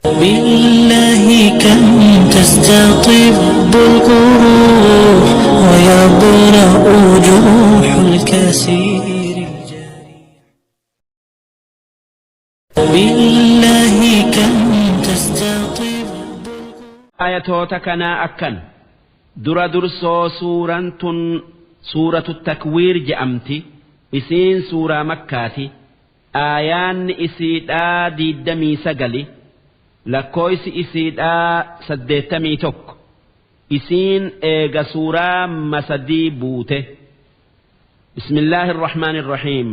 بالله كم تستطب القروح ويبرأ جروح الكثير الجارح بالله كم تستطب Ayatoota kanaa akkan dura dursoo suuraan tun suuratu takwiir je'amti isiin suuraa makkaati aayaanni isiidhaa diiddamii sagali lakkooysi isiidhaa saddeettamii tokko isiin eega suuraa masadii buute bismillaahi irrahmaani irrahiim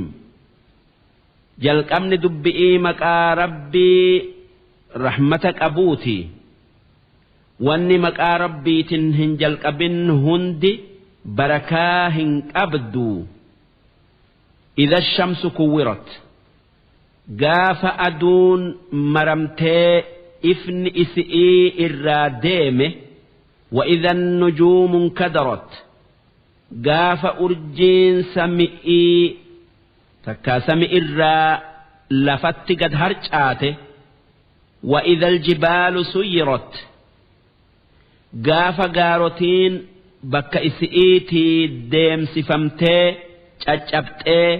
jalqabni dubbi'ii maqaa rabbii rahmata qabuuti wanni maqaa rabbiitin hin jalqabin hundi barakaa hin qabdu idha shamsu kuwwirat gaafa aduun maramtee ifni isi'ii irraa deeme wa idha nujuumu nkadarat gaafa urjiin sami'ii takkaa sami irraa lafatti gad harcaate wa idha aljibaalu suyyirat gaafa gaarotiin bakka isi'iitii deemsifamtee caccabxee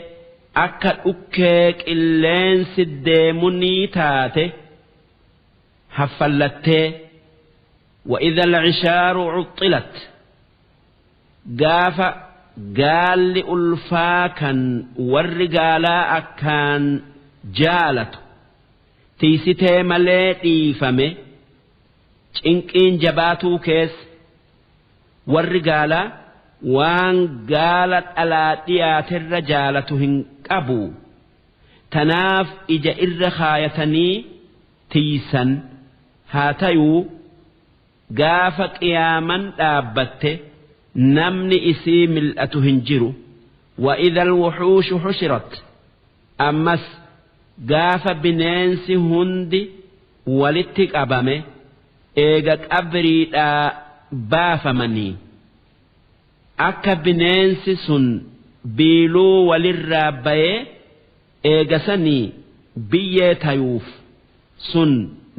akka dhukkee qilleensi deemunii taate haffallattee وإذا العشار عطلت gaafa gaalli ulfaa kan warri gaalaa akkaan jaalatu tiisitee malee dhiifame cinqiin jabaatuu keessa warri gaalaa waan gaala dhalaa dhiyaaterra jaalatu hin qabu tanaaf ija irra kaayatanii tiisan haa tayuu gaafa qiyaaman dhaabbatte namni isii mil'atu hin jiru وإذا الوحوش حشرت ammas gaafa bineensi hundi walitti qabame eega qabriidhaa baafamanii akka bineensi sun biiluu walirraa bayee eegasanii biyyee tayuuf sun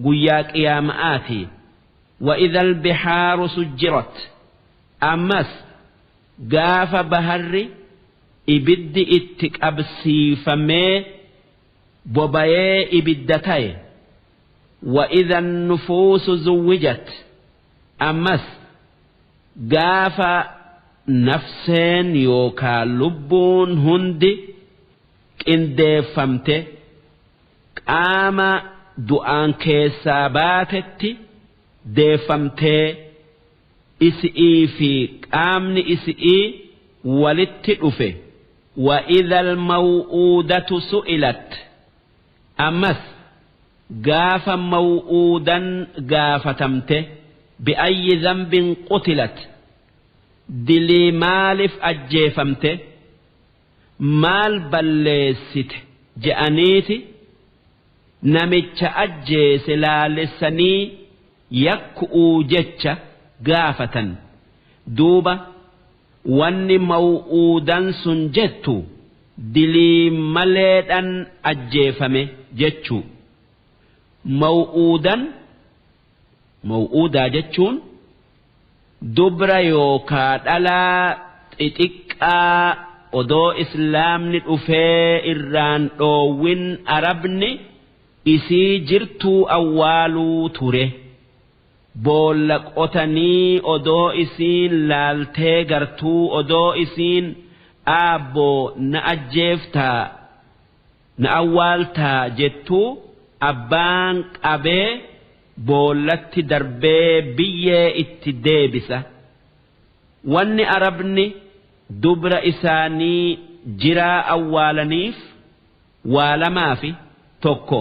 guyyaa qiyaama'aati وإذا البحار سجرت ammas gaafa baharri ibiddi itti qabsiifamee bobayee ibidda ta'e وإذا النفوس زوجت ammas gaafa nafseen yookaa lubbuun hundi qindeeffamte qaama du'aan keessaa baatetti deeffamtee isi'ii fi qaamni isi'ii walitti dhufe وإذا الموءودة سئلت ammas gaafa maw'uudan gaafatamte بأي ذنب قتلت dilii maaliif ajjeefamte maal balleessite je'aniiti namicha ajjeese laalessanii yakku'uu jecha gaafatan duuba wanni maw'uudan sun jettu dilii maleedhan ajjeefame jechuu maw'uudan maw'uudaa jechuun dubra yookaa dhalaa xixiqqaa odoo islaamni dhufee irraan dhoowwin arabni isii jirtuu awwaaluu ture boolla qotanii odoo isiin laaltee gartuu odoo isiin aabboo na ajjeeftaa na awwaaltaa jettuu abbaan qabee boollatti darbee biyyee itti deebisa wanni arabni dubra isaanii jiraa awwaalaniif waa lamaafi tokko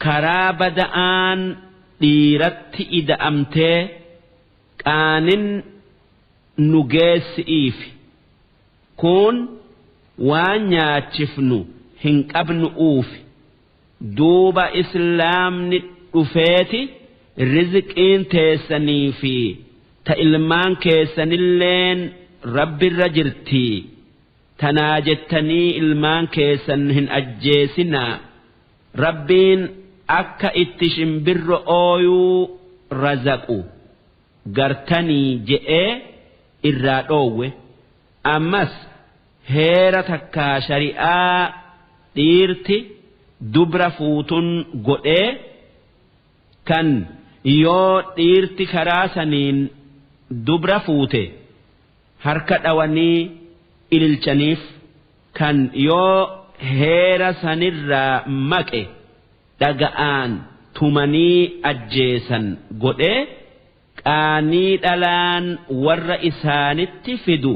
karaa bada'aan dhiiratti ida'amtee qaanin nu geessi'iifi kun waan nyaachifnu hin qabnu uufi duuba islaamni dhufeeti rizqiin teessanii fi ta ilmaan keessanilleen rabbirra jirtii tanaa jettanii ilmaan keessan hin ajjeesinaa rabbiin Akka itti shimbirro ooyuu razaqu gartanii je'ee irraa dhoowwe. Ammas heera takkaa shari'aa dhiirti dubra fuutun godhee, kan yoo dhiirti karaa saniin dubra fuute harka dhawanii ililchaniif, kan yoo heera sanirraa maqe dhaga'aan tumanii ajjeesan godhee, qaanii dhalaan warra isaanitti fidu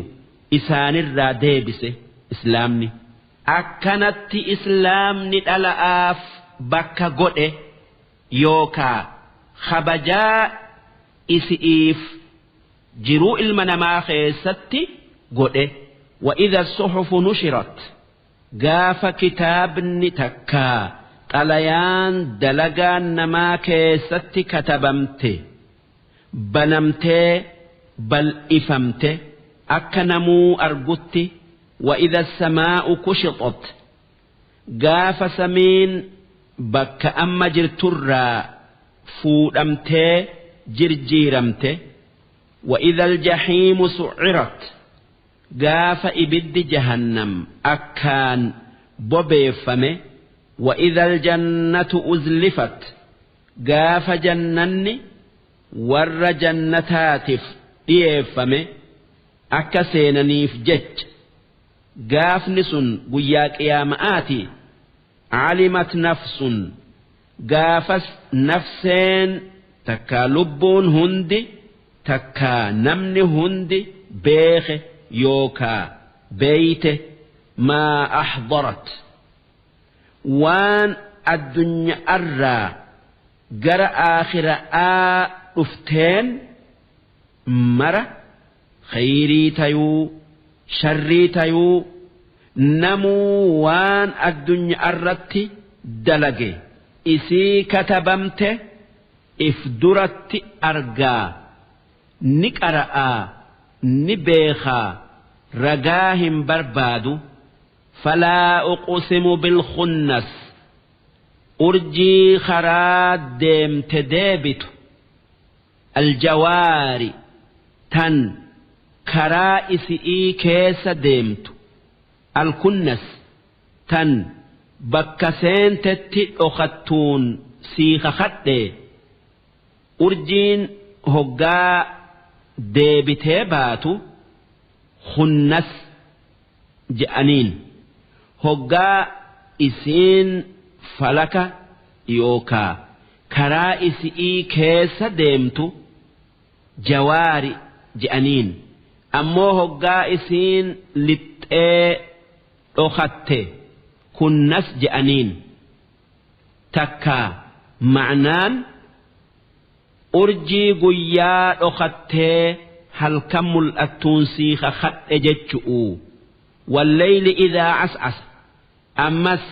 isaanirraa deebise islaamni. Akkanatti islaamni dhala'aaf bakka godhe yookaa kabajaa isi'iif jiruu ilma namaa keessatti godhe. Wa idha suhufu nushirat, gaafa kitaabni takkaa xalayaan dalagaan namaa keessatti katabamte banamtee bal'ifamte akka namuu argutti. Wa idha samaa'u kushitat, gaafa samiin bakka amma jirturraa fuudhamtee jirjiiramte. Wa idha aljahiimu su'irat, gaafa ibiddi jahannam akkaan bobeeffame. Wa idha aljannatu uzlifat, gaafa jannanni warra jannataatiif dhiyeeffame akka seenaniif jecha. Gaafni sun guyyaa qiyaama'aati. Alimat nafsun, gaafas nafseen takkaa lubbuun hundi takkaa namni hundi beeke yookaa beeyte, maa ahdarat, waan addunyaarraa gara aakhira'aa dhufteen mara, khayrii tayuu sharrii tayuu, namuu waan addunyaarratti dalage isii katabamte if duratti argaa, ni qara'aa, ni beekaa, ragaa hin barbaadu. Falaa uqsimu bilkhunnas, urjii karaa deemte deebitu, aljawaari, tan karaa isi'ii keessa deemtu, alkunnas, tan bakka seentetti dhokattuun sii kakadhe. Urjiin hoggaa deebitee baatu khunnas je'aniin, hoggaa isiin falaka yookaa karaa isi'ii keessa deemtu jawaari je'aniin, ammoo hoggaa isiin lixxee dhokatte kunnas je'aniin. Takkaa ma'naan urjii guyyaa dhokattee halkan mul'attuun sii kakadhe jechu'u. Walleyli idaa cascasa, ammas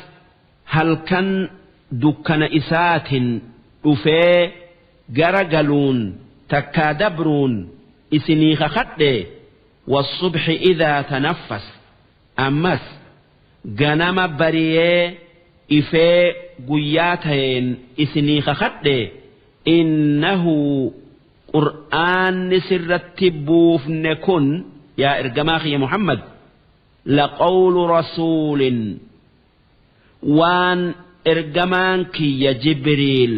halkan dukkana isaatin dhufee gara galuun takkaa dabruun isinii kakadhe. Wassubhi idaa tanaffas, ammas ganama bariyee ifee guyyaa tayeen isinii kakadhe. Innahu, qur'aanni sirratti buufne kun, yaa ergamaa kiyya Muhammad, laqawlu rasuulin, waan ergamaan kiyya Jibriil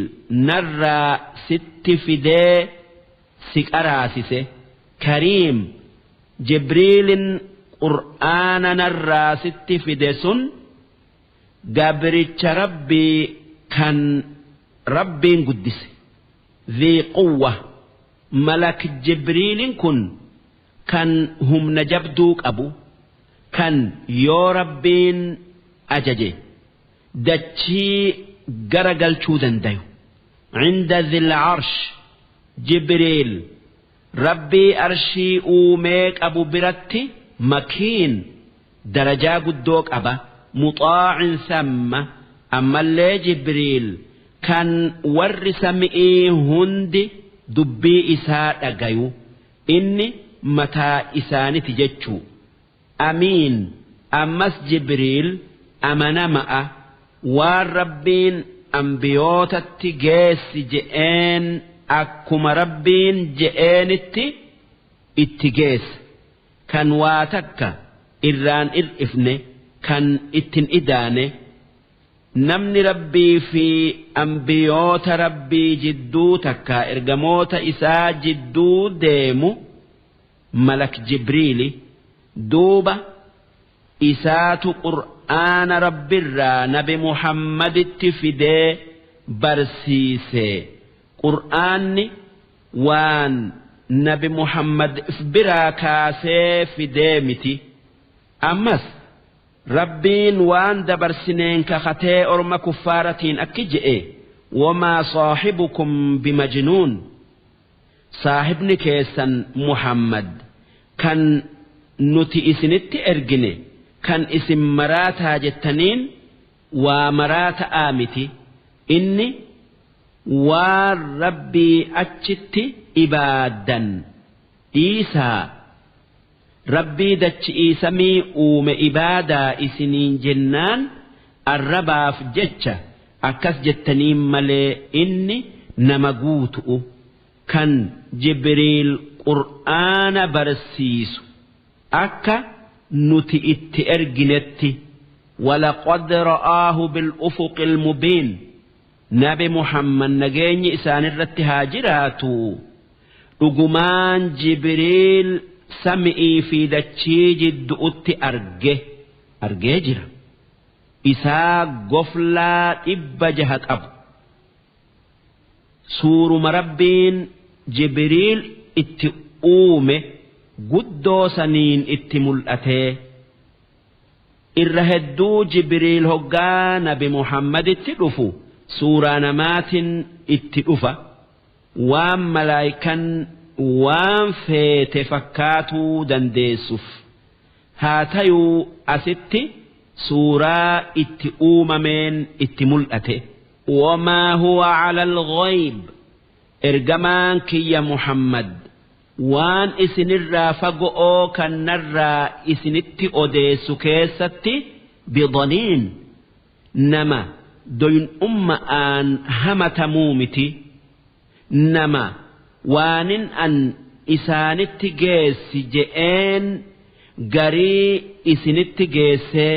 narraa sitti fidee si qaraasise, kariim. Jibriilin qur'aana narraa sitti fide sun gabricha Rabbii kan Rabbiin guddise, dhii quwwa. Malak Jibriilin kun kan humna jabduu qabu, kan yoo Rabbiin ajaje dachii gara galchuu dandayu. Cinda dhil arsh, Jibriil Rabbii arshii uumee qabu biratti makiin, darajaa guddoo qaba. Muxaacin samma, ammallee Jibriil kan warri sami'ii hundi dubbii isaa dhagayu, inni mataa isaaniti jechuu. Amiin, ammas Jibriil amanama'a, waan Rabbiin ambiyootatti geessi je'een akkuma Rabbiin je'eenitti itti geessa kan waa takka irraan ir'ifne kan ittin idaane. Namni Rabbii fi ambiyoota Rabbii jidduu takka ergamoota isaa jidduu deemu malak Jibriili. Duuba isaatu Qur'aana Rabbirraa Nabi Muhammaditti fidee barsiise. Qur'aanni waan Nabi Muhammad if biraa kaasee fidee miti. Ammas Rabbiin waan dabarsineen kakatee orma kuffaaratiin akki je'e: wamaa saahibukum bimajnuun, saahibni keessan Muhammad kan nuti isinitti ergine kan isin maraataa jettaniin waa maraata'aa miti, inni waan Rabbii achitti ibaaddan dhiisaa Rabbii dachi'ii samii uume ibaadaa isiniin jennaan arrabaaf jecha akkas jettaniin malee inni nama guutu'u kan Jibriil Qur'aana barsiisu akka nuti itti erginetti. Walaqad ra'aahu bil-ufuqil mubiin, Nabi Muhammad nageenyi isaanirratti haa jiraatu dhugumaan Jibriil sami'ii fi dachii jiddu'utti arge argee jira. Isaa goflaa 600 qabu. Suuruma Rabbiin Jibriil itti uume guddoo saniin itti mul'atee. Irra hedduu Jibriil hoggaa Nabi Muhammaditti dhufu suuraa namaatin itti dhufa. Waan malaaykan waan feete fakkaatuu dandeessuf. Haa tayuu asitti suuraa itti uumameen itti mul'ate. Wamaa huwa calal ghayb, ergamaan kiyya Muhammad waan isinirraa fago'oo kan narraa isinitti odeessu keessatti bidaniin, nama doyn'umma'aan hamatamuu miti. Nama waanin an isaanitti geessi je'een garii isinitti geessee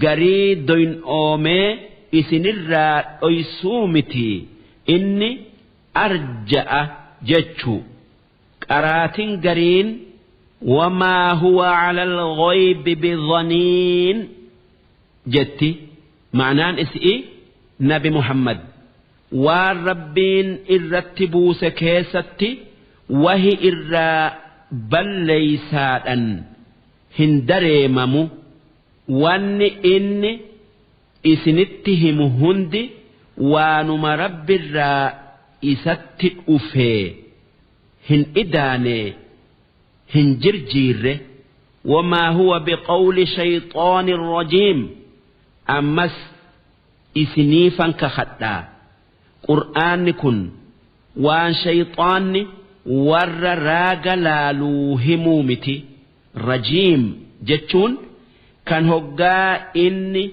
garii doyn'oomee isinirraa dhoysuu miti. Inni arja'a jechu. Qaraatin gariin wamaa huwa calal ghaybi bidaniin jetti. Ma'naan isi'ii Nabi Muhammad waan Rabbiin irratti buuse keessatti wahi irraa balleeysaadhan hin dareemamu. Wanni inni isinitti himu hundi waanuma Rabbirraa isatti dhufee hin idaanee hin jirjiirre. Wamaa huwa biqawli shayxaanin rajiim, ammas isiniifan kakadhaa Qur'aanni kun waan shayxaanni warra raaga laaluu himuu miti. Rajiim jechuun kan hoggaa inni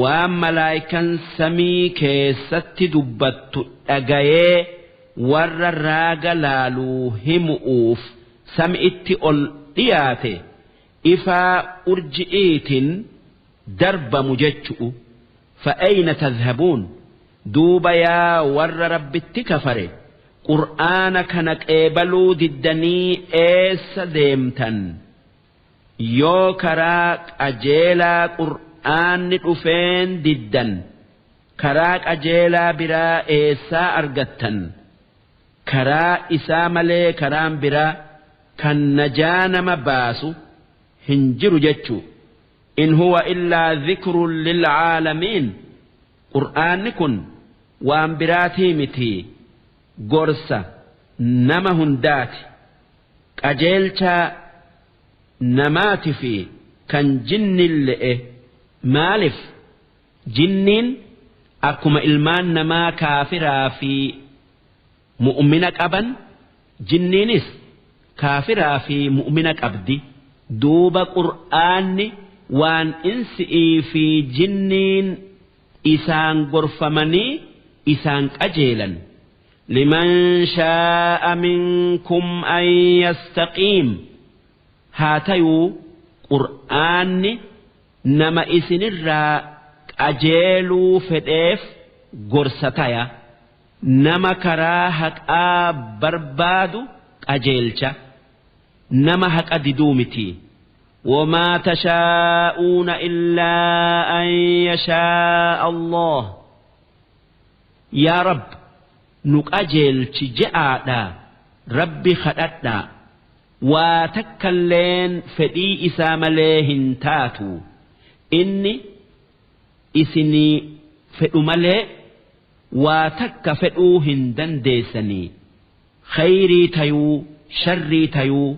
waan malaaykan samii keessatti dubbattu dhagayee warra raaga laaluu himu'uuf sami'itti ol dhiyaate ifaa urji'iitin darbamu jechu'u. Fa'ayna tadhhabuun, duuba yaa warra Rabbitti kafare Qur'aana kana qeebaluu diddanii eessa deemtan? Yoo karaa qajeelaa Qur'aanni dhufeen diddan karaa qajeelaa biraa eessaa argattan? Karaa isaa malee karaan biraa kan najaa nama baasu hin jiru jechu. In huwa illaa dhikrun lil'aalamiin, Qur'aanni kun waan biraatii mitii gorsa nama hundaati. Qajeelchaa namaatifi kan jinnille'e. Maalif jinniin akkuma ilmaan namaa kaafiraa fi mu'mina qaban jinniinis kaafiraa fi mu'mina qabdi. Duuba Qur'aanni waan insi'ii fi jinniin Isaan gorfamanii isaan qajeelan. Liman shaa'a minkum an yastaqiim haa tayuu qur'aanni nama isinirraa qajeeluu fedheef gorsa taya. Nama karaa haqaa barbaadu qajeelcha. Nama haqa diduu miti. Wamaa tashaa'uuna illaa an yashaa'a Allah. Yaa Rabb nu qajeelchi je'aadhaa Rabbi khadhadhaa. Waa takkalleen fedhii isaa malee hin taatu. Inni isinii fedhu malee waa takka fedhuu hin dandeessanii. Khayrii tayuu sharrii tayuu.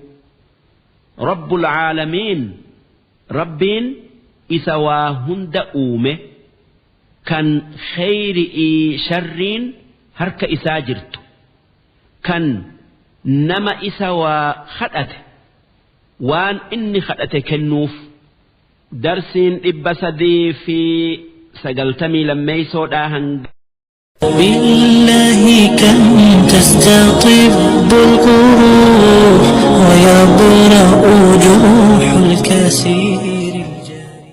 Rabbul caalamiin Rabbiin isa waa hunda uume kan khayri'ii sharriin harka isaa jirtu kan nama isa waa khadhate waan inni khadhate kennuuf. Darsiin 392dhaa hanga. بالله كم تستطب القروح ويبرأ جروح الكثير الجارح.